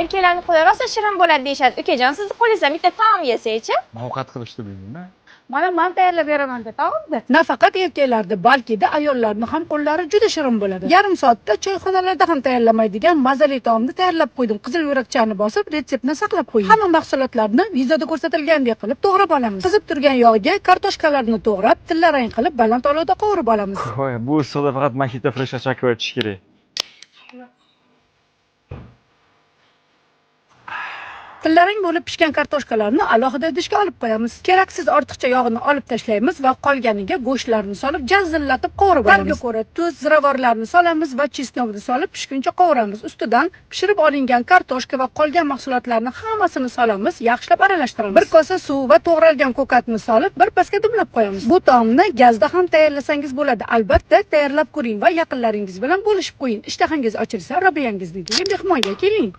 Erkaklarni qo'li rosa shirin bo'ladi deyishadi. Ukajon, sizni qo'lingizdan bitta taom yesakchi. Man ovqat qilishni bilmayman. Mana man tayyorlab beraman deb taomni. Nafaqat erkaklarni, balkida ayollarni ham qo'llari juda shirin bo'ladi. Yarim soatda choyxonalarda ham tayyorlamaydigan mazali taomni tayyorlab qo'ydim. Qizil yurakchani bosib, retseptni saqlab qo'ying. Hamma mahsulotlarni videoda ko'rsatilgandek qilib to'g'rab olamiz. Qizib turgan yog'ga kartoshkalarni to'g'rab, tillarang qilib baland olovda qovurib olamiz. Voy, bu issiqda faqat Mojito Fresh chakib o'tish kerak. Tillarang bo'lib pishgan kartoshkalarni alohida idishga olib qo'yamiz. Keraksiz ortiqcha yog'ini olib tashlaymiz va qolganiga go'shtlarni solib jazillatib qovurib olamiz. Ta'mga ko'ra tuz, ziravorlarni solamiz va chesnokni solib pishguncha qovuramiz. Ustidan pishirib olingan kartoshka va qolgan mahsulotlarni hammasini solamiz, yaxshilab aralashtiramiz. Bir kosa suv va to'g'ralgan ko'katni solib, bir pasga dimlab qo'yamiz. Bu taomni gazda ham tayyorlasangiz bo'ladi. Albatta tayyorlab ko'ring va yaqinlaringiz bilan bo'lishib qo'ying. Ishtahangiz ochilsa, Robiyangiznikiga mehmonga keling.